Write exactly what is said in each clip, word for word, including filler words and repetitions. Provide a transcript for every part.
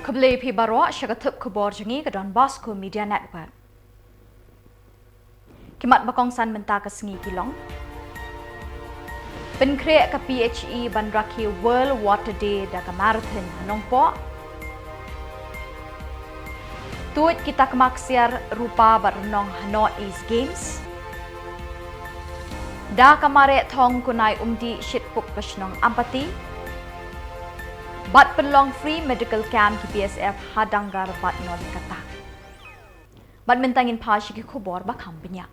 Khublei phi baroh sha ka tip khubor jong ngi ka Don Bosco Media Network. Ki mat ba kongsan mynta ka sngi ki long: Pynkhreh ka P H E ban rakhe World Water Day da ka marathon ha Nongpoh. Tuid ki takma ksiar rupa bad rnong ha North East Games. Da ka mareh thong Kunai Umdih shit puk ka shnong Ampati. Bad pynlong free medical camp ki B S F ha Dangar bad Nonkatak. Bad mynta ngin phai sha ki khubor ba kham bniah.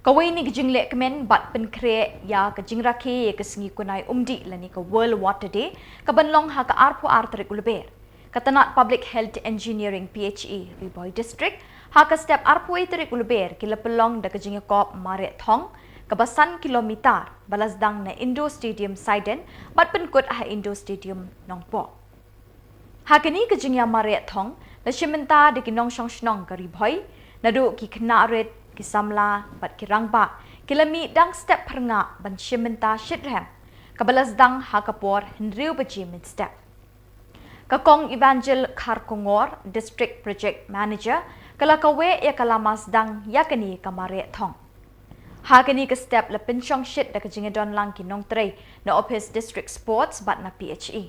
Kawei na ki jingleh kmen bad pynkhreh ïa ka jingrakhe ïa ka sngi Kunai Umdih lane ka World Water Day, ka ban long ha ka arphew ar tarik u Lber. Ka tnat Public Health Engineering P H E Ri Bhoi District, ha ka step arphew wei tarik u Lber ki la pynlong da ka jingïakop mareh thong kaba san kilometer, ba la sdang na Indoor Stadium Saiden bad pynkut ha Indoor Stadium Nongpoh. Ha kane ka jingïamareh thong la shim bynta da ki nongshong shnong ka Ri Bhoi, naduh ki khynnah rit, ki samla bad ki rangbah, ki la mih dang step pyrngah ban shim bynta shitrhem, kaba la sdang ha ka por hynriew baje mynstep. Ka Kong Evangel Kharkongor, District Project Manager, ka la kaweh ïa ka lama sdang ïa kane ka mareh thong. Ha kane ka step la pynshong shit da ka jingïadon lang ki nongtrei na Office District Sports bad na P H E.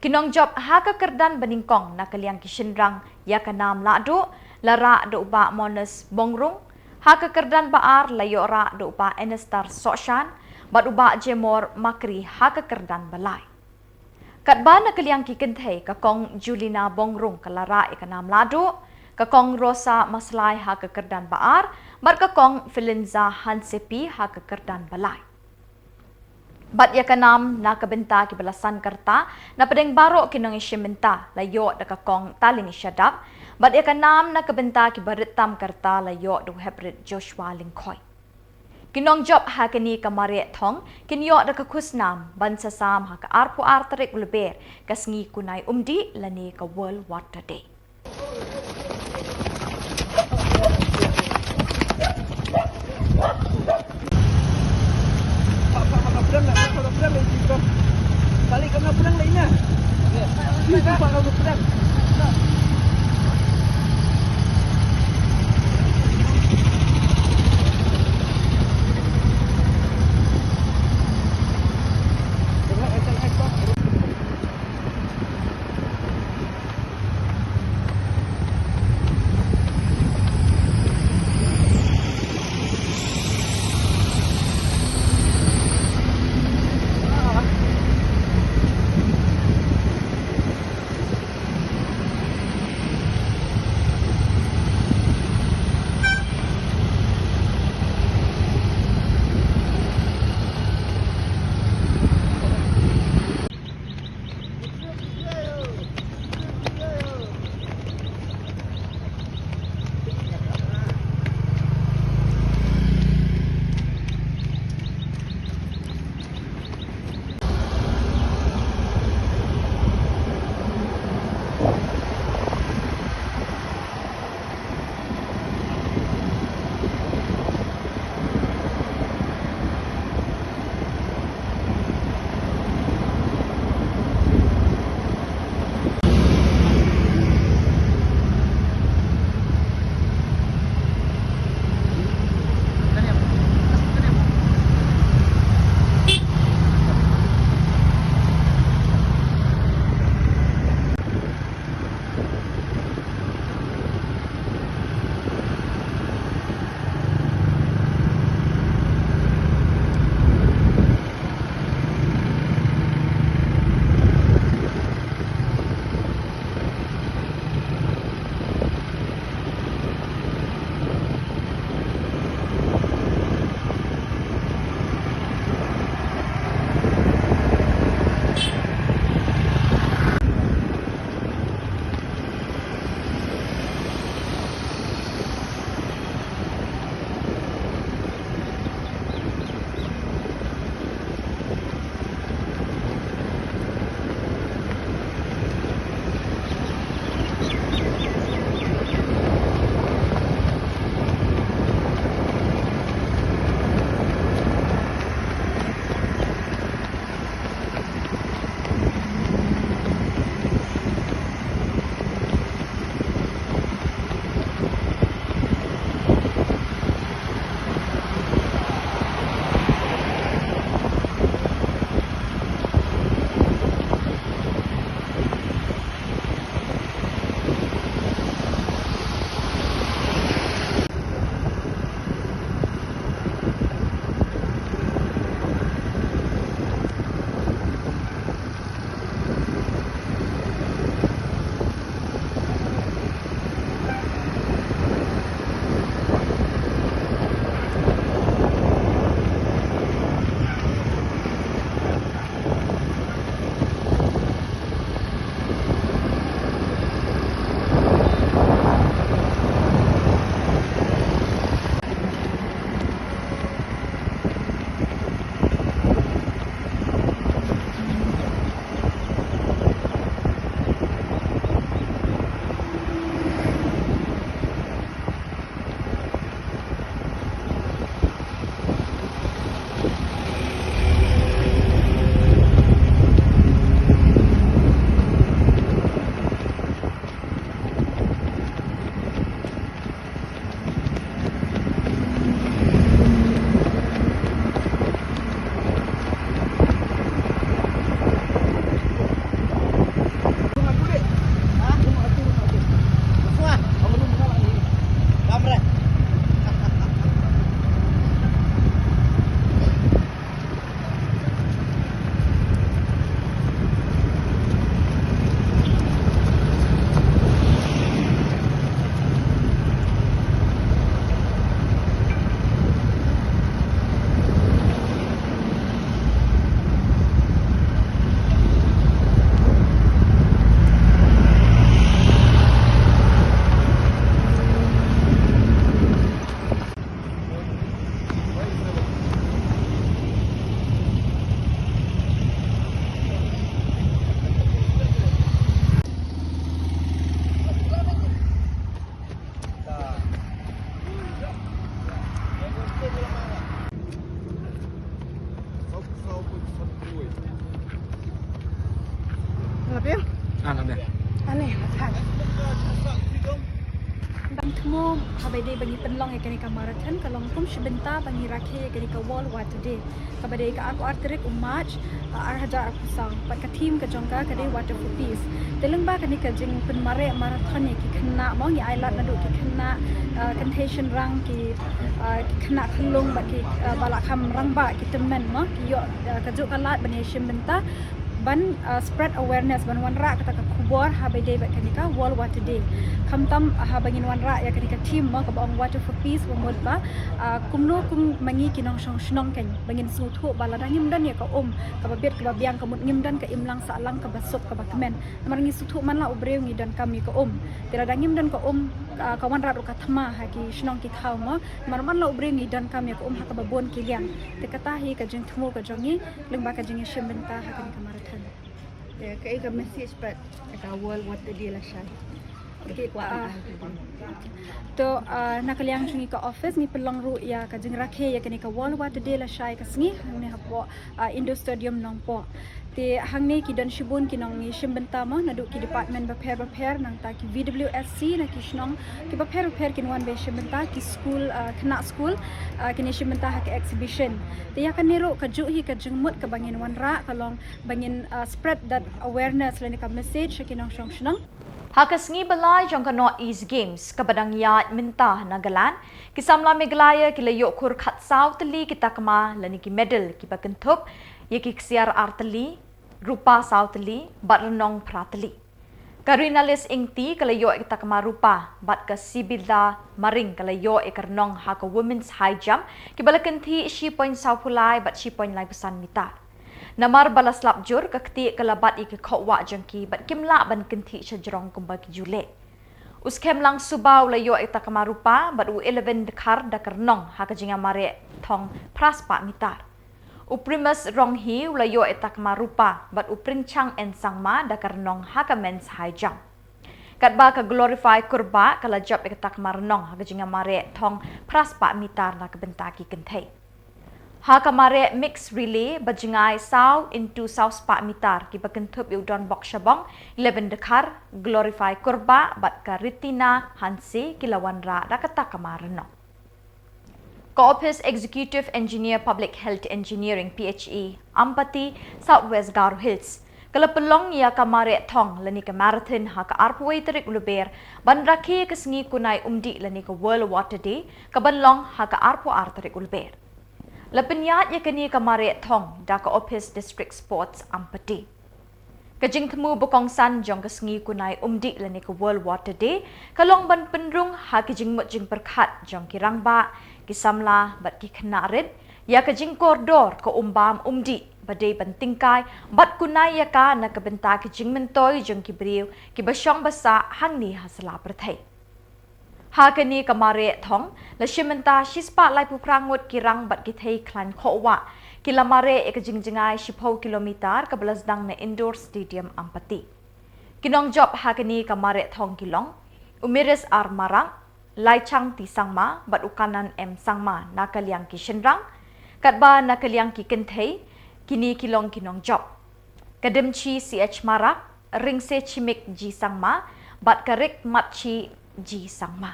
Ki nongjop ha ka kyrdan banyngkong na ka liang ki shynrang ïa ka nam lahduh, la rah da u Bah Monis Bongrung, ha ka kyrdan ba ar la ïoh rah da u Bah Enestar Sohshan, bad u Bah Jemor Makri ha ka kyrdan ba lai. Katba na ka liang ki kynthei ka Kong Julina Bongrung ka la rah ïa ka nam lahduh, ka Kong Rosa Maslai ha ka kyrdan ba ar, bad ka Kong Filinza Hansepi ha ka kyrdan ba lai. Bad ïa ka nam na ka bynta kiba la san ka rta, na pdeng baroh ki nongïashim bynta la ïoh da ka Kong Taling Shadap, bad ïa ka nam na ka bynta kiba rit tam ka rta la ïoh da u Heprit Joshua Lyngkhoi. Ki nongjop ha kane ka mareh thong kin ïoh da ka khusnam ban sa sam ha ka arphew ar tarik u Lber, ka sngi Kunai Umdih lane ka World Water Day. Ane, thmo haba dei ba ngi pynlong ïa kane ka marathon ka long kum shi bynta ba ngi rakhe ïa kane ka World Water Day, kaba dei ka arphew ar tarik u March, uh, ar hajar arphew saw. Bad ka theme ka jong ka ka dei Water for Peace. Te lyngba kane ka jingpynmareh marathon ïa ki khynnah mo, ngi ai lad naduh ki khynnah, uh, kynthei shynrang, ki, uh, ki khynnah khyllung bad ki, uh, ba la kham rangbah, ki tymmen mo, ki ïoh, uh, kajuh ka lad ban ïashim bynta ban, uh, spread awareness, ban wanrah kata ka khubor haba dei bad kane ka World Water Day. Khamtam haba ngin wanrah ïa kane ka theme mo kaba ong Water for Peace, ba mut ba, uh, kumno kum ma ngi ki nongshong shnong kan ba ngin sngewthuh ba lada ngim don ïa ka um kaba bit kaba biang, ka mut ngim don ka imlang sahlang kaba suk kaba kmen. Namar ngi sngewthuh man la u briew ngi donkam ïa ka um. Te lada ngim don ka um, ka, ka wanrah ruh ka thma ha ki shnong ki thaw mo. Namar man la u briew ngi donkam ïa ka um ha kaba bun ki liang. Te kata hi ka jingthmu ka jong ngi lyngba ka jingïashim bynta ha kane ka marathon. Te kaei ka message pat ka World Water Day lashai? Okay, kwah, ah, to, ah, na ka liang jong ngi ka office ngi pynlong ruh ïa ka jingrakhe ïa kane ka World Water Day lashai ka sngi hangne hapoh, ah, Indoor Stadium Nongpoh. Te hangne ki don shibun ki nongïashim bynta mo naduh ki department bapher bapher, nangta ki V W S C na ki shnong ki bapher bapher kin wan ban shim bynta, ki skul, ah, khynnah skul, ah, kin ïashim bynta ha ka exhibition. Te ïa kane ruh kajuh hi ka jingmut kaba ngin wanrah ka long ba ngin, ah, spread that awareness lane ka message sha ki nongshong shnong. Ha ka sngi ba lai jong ka North East Games kaba dang ïaid mynta ha Nagaland, ki samla Meghalaya ki la ïoh khur khatsaw tylli ki takma lane ki medal kiba kynthup ïa ki ksiar ar tylli, rupa saw tylli bad rnong phra tylli. Ka Rinalis Ingti ka la ïoh ïa ka takma rupa bad ka Sibila Maring ka la ïoh ïa ka rnong ha ka Women's High Jump, kiba la kynthih shi point saw phew lai bad shi point lai phew san mitar. Namar ba la slap jur, ka ktieh ka la bat ïa ki khohwah jong ki bad kim lah ban kynthih sha jrong kumba ki ju leh. U Skhemlang Suba u la ïoh ïa ka takma rupa bad u Eleven Dkhar da ka rnong ha ka jingïamareh thong phra spah mitar. U Primus Ronghi u la ïoh ïa ka takma rupa bad u Princhang N Sangma da ka rnong ha ka Men's High Jump. Katba ka Glorify Kurbah ka la jop ïa ka takma rnong ha ka jingïamareh thong phra spah mitar na ka bynta ki kynthei. Ha ka mareh mixed relay ba jngai saw into saw spah mitar, kiba kynthup ïa u Donbok Shabong, Eleven Dkhar, Glorify Kurbah bad ka Ritina Hanse ki la wanrah da ka takma rnong. Ka Office Executive Engineer Public Health Engineering, P H E, Ampati, South West Garo Hills, ka la pynlong ïa ka mareh thong lane ka marathon ha ka arphew wei tarik u Lber ban rakhe ïa ka sngi kunai umdih lane ka World Water Day, kaban long ha ka arphew ar tarik u Lber. La pynïaid ïa kane ka mareh thong da ka Office District Sports Ampati. Ka jingthmu ba kongsan jong ka sngi kunai umdih lane ka World Water Day ka long ban pynrung ha ki jingmut jingpyrkhat jong ki rangbah, ki samla bad ki khynnah rit ïa ka jingkordor ka um bam umdih ba dei ban tyngkai bad kunai ïa ka na ka bynta ki jingmyntoi jong ki briew kiba shong ba sah hangne ha sla pyrthei. Ha kane ka mareh thong, la shim bynta shispah laiphew phra ngut ki rang bad ki thei khlaiñ khohwah, ki la mareh ïa ka jingjngai shiphew kilometer kaba la sdang na Indoor Stadium Ampati. Ki nongjop ha kane ka mareh thong ki long u Miris R Marak, Laichang T Sangma bad u Kanan M Sangma na ka liang ki shynrang, katba na ka liang ki kynthei, kine ki long ki nongjop: ka Dymchi C H Marak, Ringse Chimik G Sangma bad ka Rik Matchi G Sangma.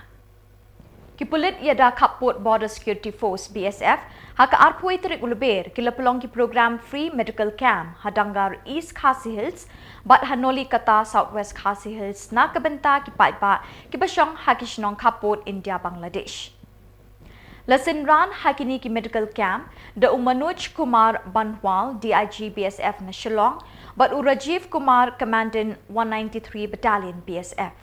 Ki pulit ïada khappud Border Security Force, B S F, ha ka arphew wei tarik u Lber ki la pynlong ki program free medical camp ha Dangar, East Khasi Hills bad ha Nolikata, South West Khasi Hills na ka bynta ki paidbah kiba shong ha ki shnong khappud India Bangladesh. La synran ha kine ki medical camp da u Manoj Kumar Banwal, D I G B S F na Shillong, bad u Rajiv Kumar, Commandant one ninety-three Battalion B S F.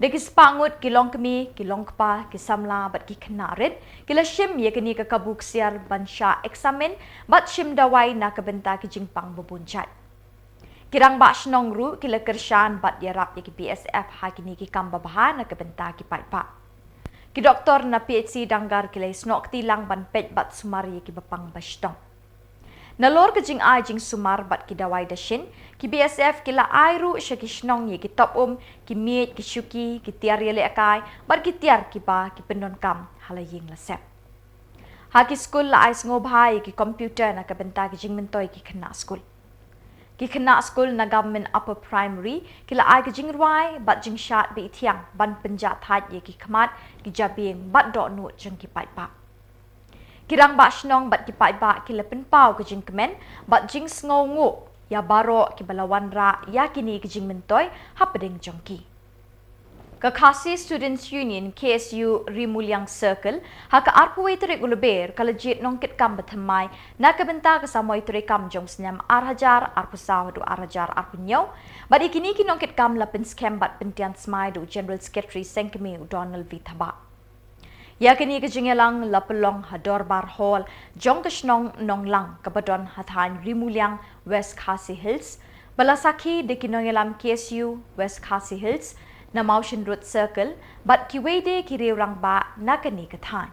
Da ki spah ngut ki longkmie, ki longkpa, ki samla bad ki khynnah rit ki la shim ïa kane ka kabu ksiar ban shah eksamin bad shim dawai na ka bynta ki jingpang ba bun jait. Ki rangbah shnong ruh ki la kyrshan bad ïarap ïa ki B S F ha kine ki kam babha na ka bynta ki paidbah. Ki doktor na P H C Dangar ki la ïasnoh kti lang ban peit bad sumar ïa kiba pang ba shitom. Nalor ka jingai jingsumar bad ki dawai dashin, ki B S F ki la ai ruh sha ki shnong ïa ki top um, ki miej, ki shuki, ki tiar ïalehkai bad ki tiar kiba ki pyndonkam ha la ïing la sem. Ha ki skul la ai sngewbha ïa ki computer na ka bynta ki jingmyntoi ki khynnah skul. Ki khynnah skul na Government Upper Primary ki la ai ka jingrwai bad jingshad ba ithiang ban pynjah thait ïa ki khmat, ki jabieng bad dohnud jong ki paidbah. Ki rangbah shnong bad ki paidbah ki la pynpaw ka jingkmen bad jingsngewnguh ïa baroh kiba la wanrah ïa kine ki jingmyntoi hapdeng jong ki. Ka Khasi Students Union, K S U, Ri Muliang Circle, ha ka arphew wei tarik u Lber ka la jied nongkitkam bathymmai na ka bynta ka samoi treikam jong snem ar hajar arphew saw haduh ar hajar arphew hynñiew. Bad ïa kine ki nongkitkam la pynskhem bad pyntian smai da u General Secretary Seng Kmie, u Donald V Thabah. Ïa kane ka jingïalang la pynlong ha Dorbar Hall jong ka shnong Nonglang kaba don ha thaiñ Ri Muliang, West Khasi Hills, ba la sakhi da ki nongïalam K S U West Khasi Hills, na Mawshynrut Circle, bad kiwei de ki riew rangbah na kane ka thaiñ.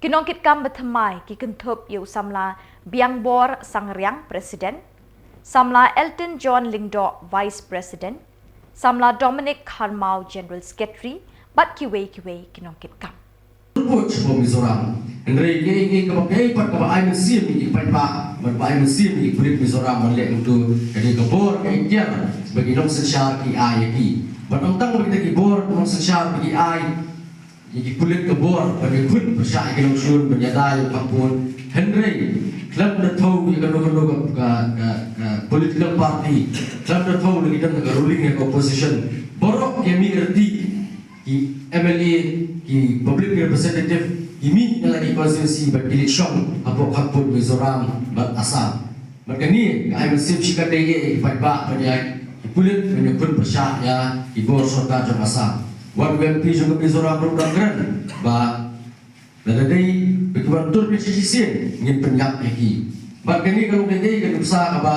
Ki nongkitkam bathymmai ki kynthup ïa u samla Biangbor Sangriang, President, samla Elton John Lyngdoh, Vice President, samla Dominic Kharmaw, General Secretary, bad kiwei kiwei ki nongkitkam. Put sha Mizoram. Hynrei kaei kaei kaba, kaei pat kaba ai mynsiem ïa ki paidbah, bad ba ai mynsiem ïa ki pulit Mizoram ban leh kumto, ka dei ka bor ka iktiar ba ki nongsynshar ki ai ïa ki. Bad ym tang ba kita ki bor nongsynshar ba ki ai ïa ki pulit ka bor ban ïakhun pyrshah ïa ki nongshun, ban ïada ïa u khappud. Hynrei khlem da thew ïa kano kano ka, ka, ka, ka political party, khlem da thew lada ki don ha ka ruling ne ka opposition, baroh ki mih riti, ki M L A, ki public representative, ki mih na la ki constituency bad ki leit shong hapoh khappud Mizoram bad Assam. Bad kane ka ai mynsiem shikatdei ïa ki paidbah ban ïa ki pulit ban ïakhun pyrshah ïa ki bor sorkar jong Assam. Wat u M P jong ka Mizoram ruh u dang kren ba lada dei ba ki wan tur pynshai shisien, ngin pynïap ïa ki. Bad kane ka long kaei kaei ka nuksa kaba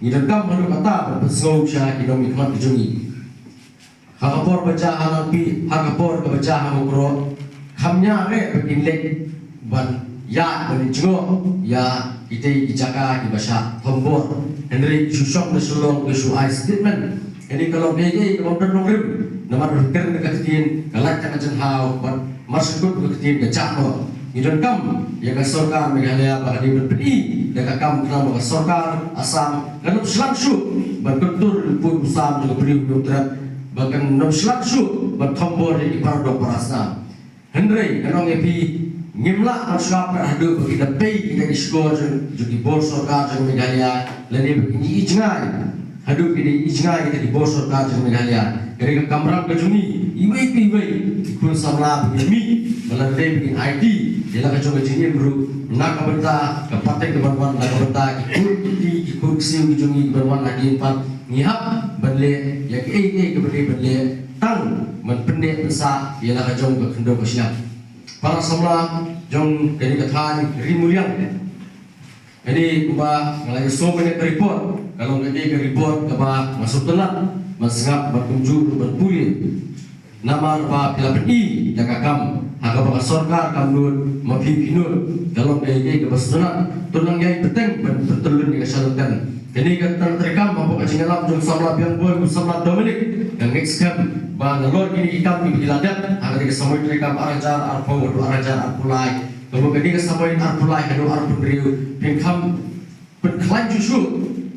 ngi donkam haduh katta ban pynsngew sha ki nongmihkhmat ka jong ngi. Ha ka por ba jia ha Langpih, ha ka por kaba jia ha Mukroh, kham ïa re ba kin leit ban ïa, ban jngoh ïa kitei ki jaka kiba shah thombor. Hynrei ki shu shong na Shillong, ki shu ai statement. Kane ka long kaei kaei kaba ym don nongrim. Namar ba kren da ka ktien ka lait ka jynhaw, bad mar shu kut ka ktien ka jah noh. Ngi donkam ïa ka sorkar Meghalaya ba ka dei ban pyni da ka kam, khnang ba ka sorkar Assam kan ym shlang shuh ban kyntur lynpui bunsam jong ka briew hynñiewtrep, ba kan ym shlang shuh ban thombor ïa ki para doh para snam. Hynrei ngan ong ïa phi, ngim lah ban sngap kat haduh ba kin da pei kita ki shkor jong, jong ki bor sorkar jong Meghalaya, lane ba kin ïohi jngai haduh kin da ïohi jngai kita ki bor sorkar jong Meghalaya. Ka dei ka kamram ka jong ngi, iwei pa iwei ki khun samla ba kin mih, ba lada dei ba kin aiti ïa la ka jong ka jingim ruh na ka bynta ka pateng kaban wan, na ka bynta ki khun kti, ki khun ksiew ki jong ngi kiban wan ha ki ïingpat. Ngi hap ban leh ïa kaei kaei kaba dei ban leh tang ban pynneh pynsah ïa la ka jong ka khyndew ka shyiap. Para samla jong kane ka thaiñ Ri Muliang, kane kumba nga la ïohsngew kane ka report, ka long kane ka report kaba nga sngewtynnat ban sngap bad kumjuh ruh ban pule. Namar ba phi la pyni ïa ka kam ha kaba ka sorkar kam nud, ma phi phi nud. Ka long kaei kaei kaba sngewtynnat. To nang ïai bteng ban pyntyllun ïa ka shalynter. Kane ka tnat treikam hapoh ka jingïalam jong u samla Biangbor bad u samla Dominic, nga ngeit skhem ba nalor kine ki kam kiba ki la dep ha kane ka samoi treikam ar hajar arphew haduh ar hajar arphew lai, kaba kane ka samoi arphew lai haduh arphew hynriew phin kham pynkhlaiñ shuh shuh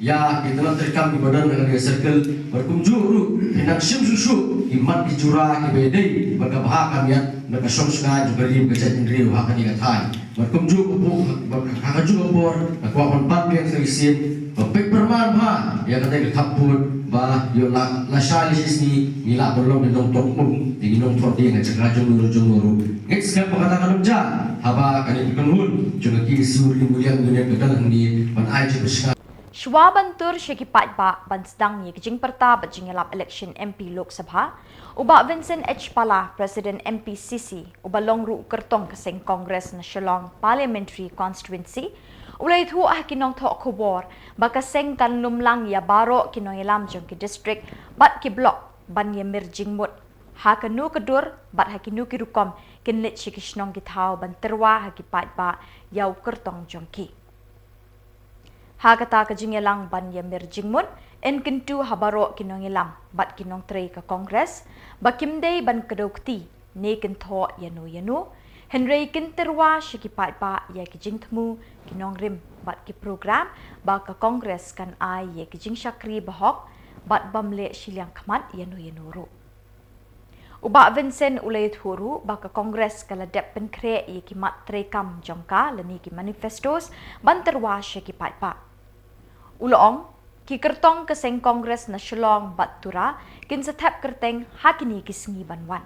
ïa ki tnat treikam kiba don ha kane ka circle, bad kumjuh ruh phin nang shim shuh shuh ki mat ki jura kiba ïadei bad ka bha ka miat, bad ka shong shngaiñ jong ka ri bad ka jaitbynriew ha kane ka thaiñ. Bad kumjuh ka por, bad ha kajuh ka por nga kwah ban bat biang sa shisien ban peit pyrman bha ïa kata ka khappud ba ïoh la, lashai lashisngi ngi lah ban long ki nongthoh um, ki nongthoh dieng ha jaka jong no jong no ruh. Ngeit skhem ba kata kan ym jia haba kane ka kynhun jong ka K S U Ri Muliang Union ka don hangne ban ai jingpynsngew. Shuwa ban tur sha ki paidbah ban sdang ïa ka jingpyrta bad jingïalap election M P Lok Sabha, u Bah Vincent H Pala, President M P C C, uba long ruh u kyrtong ka seng Congress na Shillong Parliamentary Constituency, u la ïathuh ha ki nongthoh khubor ba ka seng kan lum lang ïa baroh ki nongïalam jong ki district bad ki block ban ïamir jingmut ha kano ka dur bad ha kino ki rukom kin leit sha ki shnong ki thaw ban tyrwa ha ki paidbah ïa u kyrtong jong ki. Ha kata ka jingïalang ban ïamir jingmut, yn kyntu ha baroh ki nongïalam bad ki nongtrei ka Congress ba kim dei ban kdew kti ne kynthoh ïano ïano, Hynrei kin tyrwa sha ki paidbah ïa ki jingthmu, ki nongrim bad ki program ba ka Congress kan ai ïa ki jingshakri bahok bad bym leh shiliang khmat ïano ïano ruh. U Bah Vincent u la ïathuh ruh ba ka Congress ka la dep pynkhreh ïa ki mat treikam jong ka lane ki manifestos ban tyrwa sha ki paidbah. U la ong, ki kyrtong ka seng Congress na Shillong bad Tura kin sa thep kyrteng ha kine ki sngi ban wan.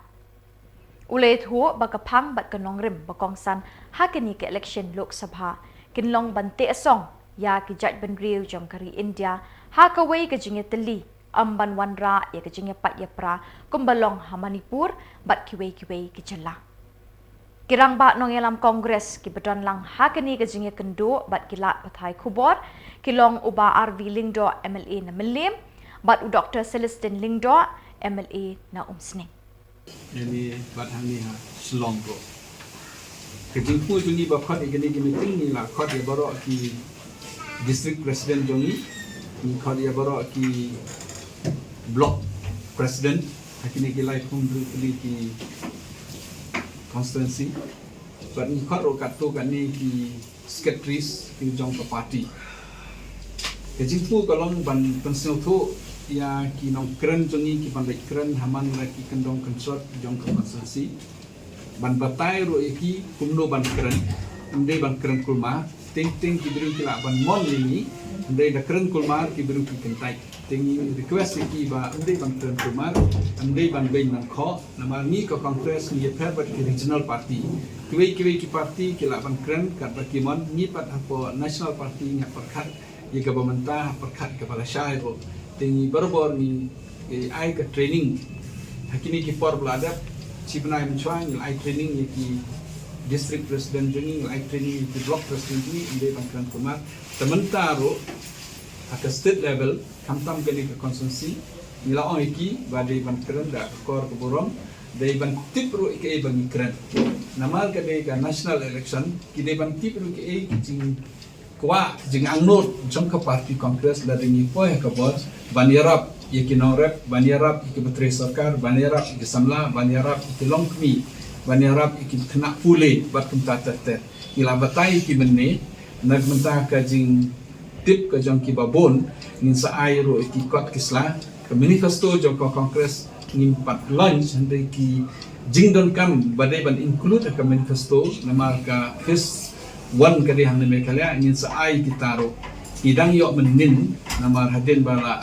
U la ïathuh ba ka phang bad ka nongrim ba kongsan ha kane ka election Lok Sabha kin long ban teh song ïa ki jaitbynriew jong ka ri India ha kawei ka jingïatylli, ym ban wanrah ïa ka jingïapait ïapra kumba long ha Manipur bad kiwei kiwei ki jylla. Ki rangbah nongïalam Congress kiba don lang ha kane ka jingïakynduh bad ki lad pathai khubor ki long u Bah R V Lyngdoh, M L A na Mylliem, bad u Doktor Celestine Lyngdoh, M L A na Umsning. Ngi bad hangne ha Shillong ruh. Ka jingthmu jong ngi ba khot ïa kane ka meeting, ngi la khot ïa baroh ki district president jong ngi, ngi khot ïa baroh ki block president ha kine ki laiphew hynriew tylli ki constituency. Bad ngi khot ruh katto katne ki secretaries ki jong ka party. Ka jingthmu ka long ban pynsngewthuh ïa ki nongkren jong ngi kiban leit kren ha man la ki kyndong kynsot jong ka constituency. Ban batai ruh ïa ki kumno ban kren. Ym dei ban kren kulmar. Teng teng ki briew ki lah ban mon ïa ngi. Ym dei da kren kulmar ki briew ki kyntait. Te ngi request ïa ki ba ym dei ban kren kulmar, ym dei ban beiñ ban khoh, namar ngi ka Congress ngi ïapher bad ki regional party. Kiwei kiwei ki party ki lah ban kren katba ki mon, ngi pat hapoh national party ngi pyrkhat ïa kaba mynta, pyrkhat kaba lashai ruh. Te ngi barabor ngi, eh, ai ka training ha kine ki por ba la dep, shi bnai mynshuwa ngi la ai training ïa ki district president jong ngi, ngi la ai training ïa ki block president jong ngi, ym dei ban kren kulmar. Te mynta ruh ha ka state level, khamtam kane ka constituency, ngi la ong ïa ki ba dei ban kren da ka kor ka burom, dei ban tip ruh ïa kaei ba ngi kren. Namar ka dei ka national election, ki dei ban tip ruh kaei ka jingkwah, ka jingangnud jong ka party Congress lada ngi poi ha ka bor, ban ïarap ïa ki nongrep, ban ïarap ïa kiba trei sorkar, ban ïarap ïa ki samla, ban ïarap ïa ki longkmie, ban ïarap ïa ki khynnah pule, bad kumta ter ter. Ngi la batai ïa ki mynne, na ka bynta ka jing tip ka jong kiba bun, ngin sa ai ruh ïa ki kot ki sla. Ka manifesto jong ka Congress ngim pat launch, hynrei ki jingdonkam ba dei ban include ha ka manifesto, namar ka phase one ka dei hangne Meghalaya, ngin sa ai kita ruh. Ngi dang ïoh mynnin, namar hadien ba la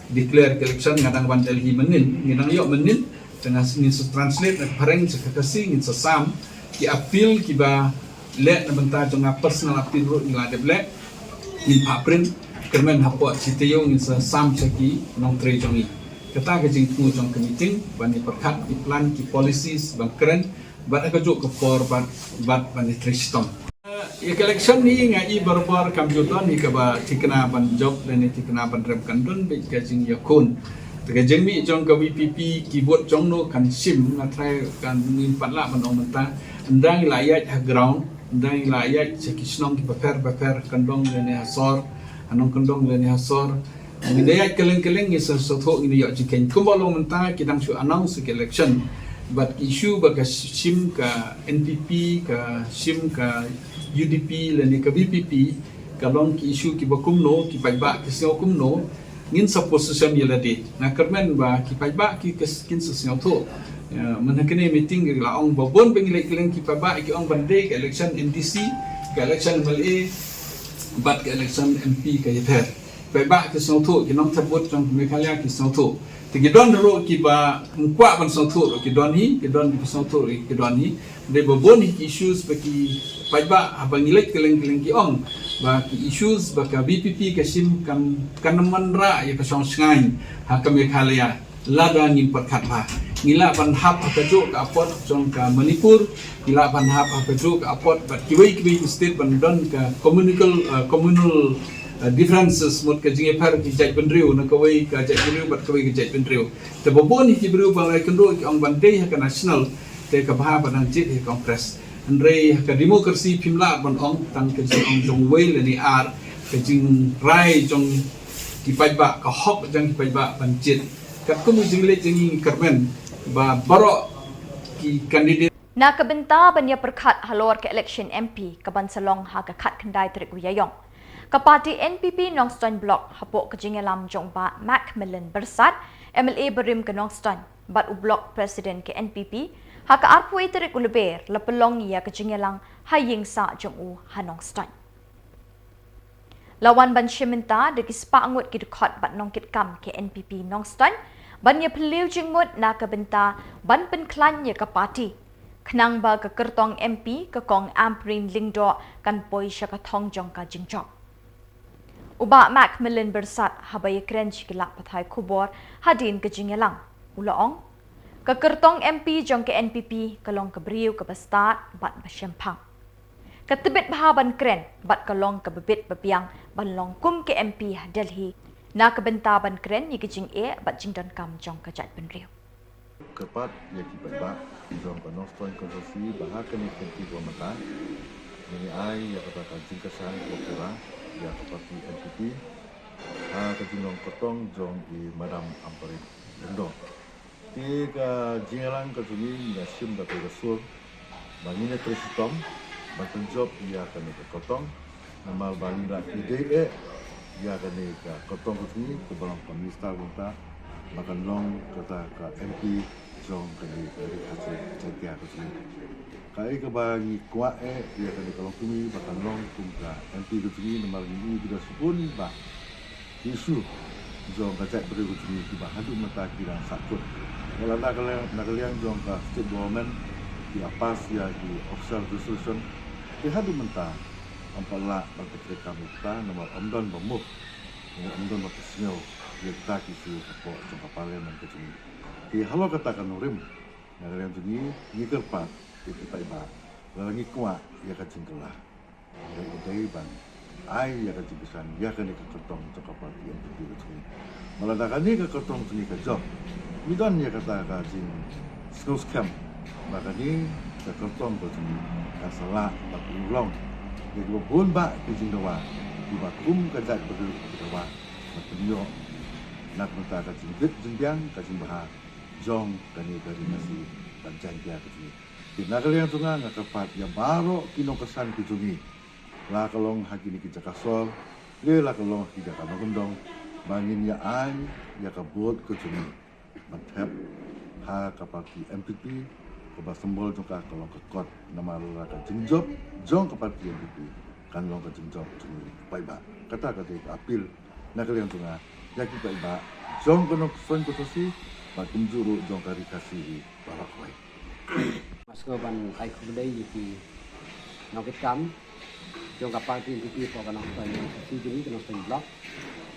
declare ka election nga dang wan Delhi mynnin, ngi dang ïoh mynnin, te nga ngin sa translate na ka phareng sha ka Khasi, ngin sa sam ki appeal kiba leh na bynta jong nga, personal appeal ruh ngi la dep leh, ngin phah print, kyrmen hapoh shi taïew ngin sa sam sha ki nongtrei jong ngi. Kata ka jingthmu jong ka meeting, ban ïa pyrkhat ki plan, ki policies ban kren, bad ha kajuh ka por bad, bad ban ïa trei shitom. Ïa ka election hi nga i barabor kam ju don hi kaba thikna ban jop lane thikna ban rem, kan don beit ka jingïakhun. Te ka jingmih jong ka VPP, ki vote jong no kan shim, nga tharai kan ngim pat lah ban ong mynta. Ynda ngi la ïaid ha ground, ynda ngi la ïaid sha ki shnong kiba pher ba pher, kyndong lane ha sor, ha nongkyndong lane ha sor, ngin da ïaid kylleng kylleng, ngin sa sngewthuh, ngin ïoh jingkheiñ. Kumba long mynta ki dang shu announce ïa ka election. Bad ki issue ba ka shim ka NPP, ka shim ka UDP lane ka VPP, ka long ki issue kiba kumno, ki paidbah ki sngew kumno, ngin sa position ïa lade. Nga kyrmen ba ki paidbah ki, ki, kin sa sngewthuh. Ïa, mynta kane meeting ki la ong ba bun ba ngi leit kylleng, ki paidbah ki ong ban dei ka election MDC, ka election MLA, bad ka election MP ka ïather. Paidbah ki sngewthuh, ki nongthep vote jong Meghalaya ki sngewthuh. Te ki don ruh kiba ym kwah ban sngewthuh ruh ki don hi, ki don kiba sngewthuh ruh ki don hi. Dei ba bun hi ki issues ba ki paidbah haba ngi leit kylleng kylleng ki ong ba ki issues ba ka VPP ka shim kan, kan ym wanrah ïa ka shong shngaiñ ha ka Meghalaya. Lada ngin pyrkhat bha, ngi lah ban hap ha kajuh ka apot jong ka Manipur, ngi lah ban hap ha kajuh ka apot bad kiwei kiwei ki state ban don ka communal, uh, communal, uh, differences, mut ka jingïapher ki jaitbynriew na kawei ka jaitbynriew bad kawei ka jaitbynriew. Te ba bun hi ki briew ba la ïakynduh ki ong ban dei ha ka national, te ka bha ba dang jied ha Congress. Hynrei ha ka democracy phim lah ban ong tang ka jingong jong uwei lane ar, ka jingrai jong ki paidbah, ka hok jong ki paidbah ban jied. Katkum ka jingleit jong ngi, ngi kyrmen ba baroh ki candidate Na ka bynta ban ïa pyrkhat halor ka election M P ka ban sa long ha ka khatkhyndai tarik u Ïaïong, ka party N P P Nongstoiñ Block hapoh ka jingïalam jong u Bah Macmillan Byrsat, M L A barim ka Nongstoiñ, bad u Block President ka N P P, ha ka arphew tarik u Lber la pynlong ïa ka jingïalang ha ïing sah jong u ha Nongstoiñ. La wan ban shim bynta da ki spah ngut ki dkhot bad nongkitkam ka N P P Nongstoiñ ban ïa phylliew jingmut na ka bynta ban pynkhlaiñ ïa ka party, khnang ba ka kyrtong M P ka Kong Ampareen Lyngdoh kan poi sha ka thong jong ka jingjop. U Bah Macmillan Byrsat haba ïakren sha ki lad pathai khubor hadien ka jingïalang, u la ong, ka kyrtong M P jong ka N P P ka long ka briew kaba stad bad ba shemphang. Ka tbit bha ban kren bad ka long kaba bit ba biang ban long kum ka M P ha Delhi, na ka bynta ban kren ïa ka jingeh bad jingdonkam jong ka jaitbynriew. Kyrpad ïa ki paidbah jong ka Nongstoiñ constituency ba ha kane ka kynti kaba mynta ngin ïa ai ïa kata ka jingkyrshan kaba pura ïa ka party N P P ha ka jinglong kyrtong jong i Madam Ampareen Lyngdoh. Te ka jingïalang ka jong ngi ngi la shim da kawei ka sur ba ngin ïa trei shitom ban pynjop ïa kane ka kyrtong. Namar ba ngi la ïadei eh ïa kane ka kyrtong ka jong ngi kaba long ka minister mynta ba kan long kata ka M P jong kane ka Ri Khasi Jaiñtia ka jong ngi. Kaei kaba ngi kwah eh ïa kane ka longkmie ba kan long kum ka M P ka jong ngi, namar ngi i ki da sbun ba ki issue jong ka jaitbynriew ka jong ngi kiba haduh mynta ki dang sahkut. Wat la na ka liang, na ka liang jong ka state government ki la pass ïa ki official resolution, te haduh mynta ym pat lah ban pyntreikam ïa kita namar ym don ba mut, ym don ba pynsngew ïa kita ki issue hapoh jong ka parliament ka jong ngi. Te halor kata ka nongrim, na ka liang jong ngi ngi kyrpad ïa ki paidbah, lada ngi kwah ïa ka jingkylla, dei, dei ban ai ïa ka jingkyrshan ïa kane ka kyrtong jong ka party N P P ka jong ngi. Wat la da kane ka kyrtong jong ngi ka jop, ngi don ïa kata ka jingsngewskhem ba kane ka kyrtong ka jong ngi kan sa lah ban pynurlong ïa kiba bun bah ki jingdawa kiba kum ka jaitbynriew ki dawa ban pynïoh na ka bynta ka jingbit jingbiang, ka jingbha jong kane ka Ri Khasi bad Jaiñtia ka jong ngi. Te na ka liang jong nga nga kyrpad ïa baroh ki nongkyrshan ki jong ngi, la ka long ha kine ki jaka sor, lane la ka long ha ki jaka nongkyndong, ba ngin ïa ai ïa ka vote ka jong ngi ban thep ha ka party N P P, kaba symbol jong ka ka long ka kot. Namar la ka jingjop jong ka party N P P kan long ka jingjop jong ngi paidbah. Kata ka dei ka appeal na ka liang jong nga ïa ki paidbah jong ka Nongstoiñ constituency bad kumjuh ruh jong ka Ri Khasi hi baroh kawei. Nga sngewbha ban ai khublei ïa ki nongkitkam jong ka party N P P hapoh ka Nongstoiñ constituency jong ngi, ka Nongstoiñ Block,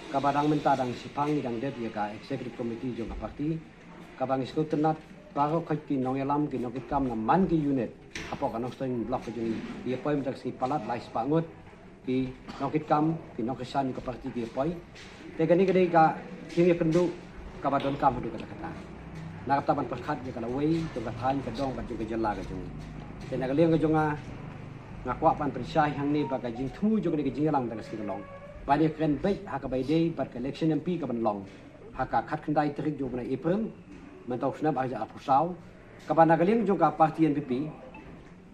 kaba dang mynta dang shipang ngi dang dep ïa ka executive committee jong ka party, kaba ngi sngewtynnat baroh khoit ki nongïalam, ki nongkitkam na man ki unit hapoh ka Nongstoiñ Block ka jong ngi, ïa poi mynta ka sngi palat lai spah ngut ki nongkitkam, ki nongkyrshan ka party ki ïa poi. Te kane ka dei ka jingïakynduh kaba donkam haduh katta katta, na ka bynta ban pyrkhat ïa ka lawei jong ka thaiñ, ka dong bad jong ka jylla ka jong ngi. Te na ka liang ka jong nga, nga kwah ban pynshai hangne ba ka jingthmu jong kane ka jingïalang mynta ka sngi ka long ban ïakren beit ha kaba ïadei bad ka election M P ka ban long ha ka khatkhyndai tarik jong u bnai April mynta u snem ar hajar arphew saw, kaba na ka liang jong ka party N P P,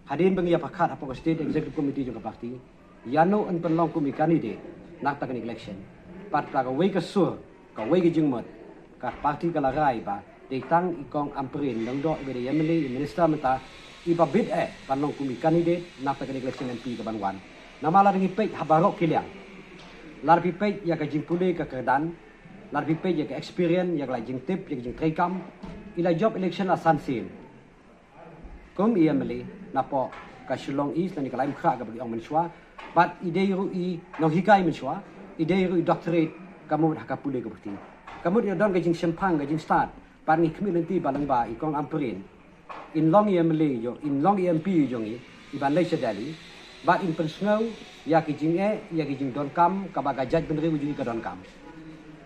hadien ba ngi ïa pyrkhat hapoh ka State Executive Committee jong ka party ïano yn pynlong kum i candidate na kata ka election. Bad da kawei ka sur, kawei ka jingmut, ka party ka la rai ba dei tang i Kong Ampareen Lyngdoh, iba dei i M L A, i minister mynta, iba bit eh ban long kum i candidate na kata ka election M P ka ban wan. Namar lada ngi peit ha baroh ki liang, lada phi peit ïa ka jingpule ka kyrdan, lada phi peit ïa ka experience, ïa ka la jingtip, ïa ka jingtreikam, i la jop election la san sien kum i M L A napoh ka Shillong East lane ka Laimkhraw kaba ki ong mynshuwa. Bad i dei ruh i nonghikai mynshuwa, i dei ruh i doctorate ka mut ha ka pule ka party. Ka mut i la don ka jingshemphang, ka jingstad. Bad ngi khmih lynti ba lyngba i Kong Ampareen, in long i M L A jong, in long i M P jong ngi, i ban leit sha Delhi bad in pynsngew ïa ki jingeh, ïa ki jingdonkam kaba ka jaitbynriew jong ngi ka donkam.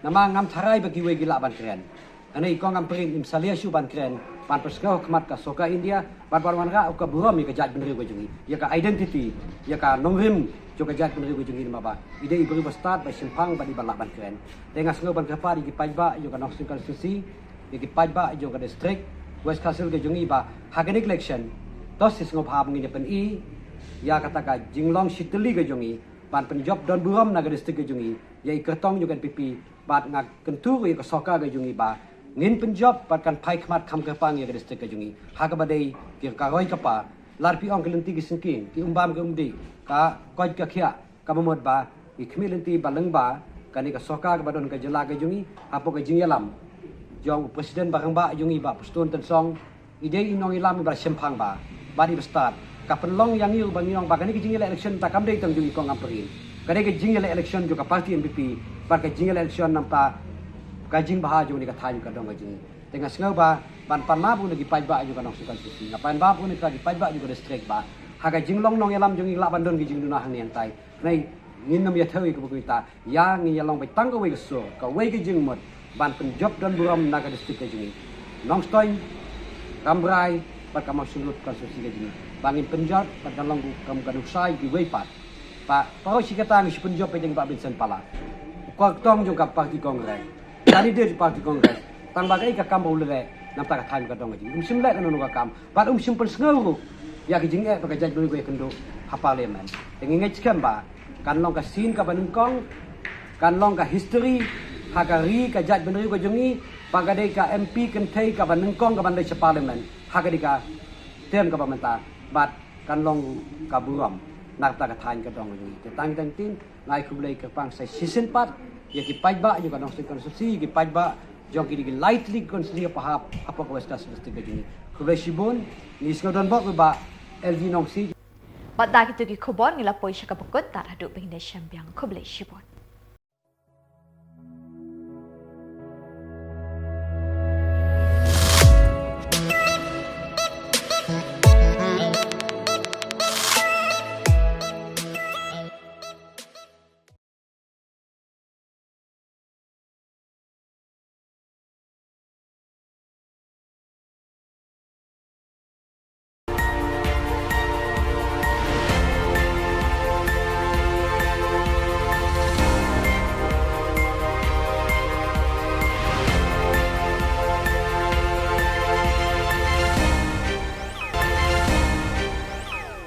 Namar ngam tharai ba kiwei ki lah ban kren. Hynrei i Kong Ampareen im salia shuh ban kren, ban pynsngew ha khmat ka sorkar India bad ban wanrah ka burom ïa ka jaitbynriew ka jong ngi, ïa ka identity, ïa ka nongrim jong ka jaitbynriew ka jong ngi, namar ba i dei i briew ba stad, ba shemphang bad iba lah ban kren. Te nga sngew ban kyrpad ïa ki paidbah jong ka Nongstoiñ constituency, ïa ki paidbah jong ka district West Khasi Hills ka jong ngi ba ha kane ka election Toh shi sngewbha ba ngin ïa pyni ïa kata ka jinglong shitylli ka jong ngi ban pynjop don burom na ka district ka jong ngi ïa i kyrtong jong ka N P P, bad nga kyntu ïa ka sorkar ka jong ngi ba ngin pynjop bad kan phai khmat kham kyrpang ïa ka district ka jong ngi ha kaba dei ki ka roi ka par. Lada phi ong ki lynti ki syngkien, ki umbam ki umdih, ka koit ka khiah, kaba mut ba i khmih lynti ba lyngba kane ka sorkar kaba don ka jylla ka jong ngi, hapoh ka jingïalam jong u President ba rangbah jong ngi, Bah Prestone Tynsong, i dei i nongïalam iba shemphang bha bad iba stad. Ka pynlong ïa ngi ruh ba ngi ong ba kane ka jingïaleh election ta kam dei tang jong i Kong Ampareen, ka dei ka jingïaleh election jong ka party N P P bad ka jingïaleh election namar ka jingbha jong kane ka thaiñ ka dong ka jong ngi. Te nga sngew ba ban pan map ruh na ki paidbah jong ka Nongstoiñ constituency, nga pan map ruh na ki paidbah jong ka district ba ha ka jinglong nongïalam jong ngi lah ban don ki jingduna hangne hangtai. Hynrei ngin nym ïa thew ïa kaba kumta, ïa ngi ïa long beit tang kawei ka sur, kawei ka jingmut ban pynjop don burom na ka district ka jong ngi, Nongstoiñ, Rambrai bad ka Mawshynrut constituency ka jong ngi, ba ngin pynjop bad kan long kum ka nuksa ïa kiwei pat. Ba para shi katta ngi shu pynjop ïa jong Bah Vincent Pala, u kyrtong jong ka party Congress, candidate party Congress, tang ba kaei ka kam ba u la leh namar ka thaiñ ka dong ka jong ngi? Um shym leh kano kano ka kam. Bad um shym pynsngew ruh ïa ka jingeh ba ka jaitbynriew ka ïakynduh ha Parliament. Te ngi ngeit skhem ba kan long ka sien kaba nyngkong, kan long ka history ha ka ri ka jaitbynriew ka jong ngi, ba ka dei ka M P kynthei kaba nyngkong kaban leit sha Parliament ha ka dei ka term kaba mynta, bad kan long ka burom na kata ka thaiñ ka dong ka jong ngi. Te tang tang tin, nga ai khublei kyrpang sa shisien pat ïa ki paidbah jong ka Nongstoiñ constituency, ïa ki paidbah jong ki dei ki lai tylli ki constituency hapoh, hapoh ka West Khasi Hills District ka jong ngi. Khublei shibun. Ngi sngewdon bok ruh Bah L G Nongsiej. Bad da kito ki khubor ngi la poi sha kaba kut, tad haduh ba ngin ïa shem biang, khublei shibun.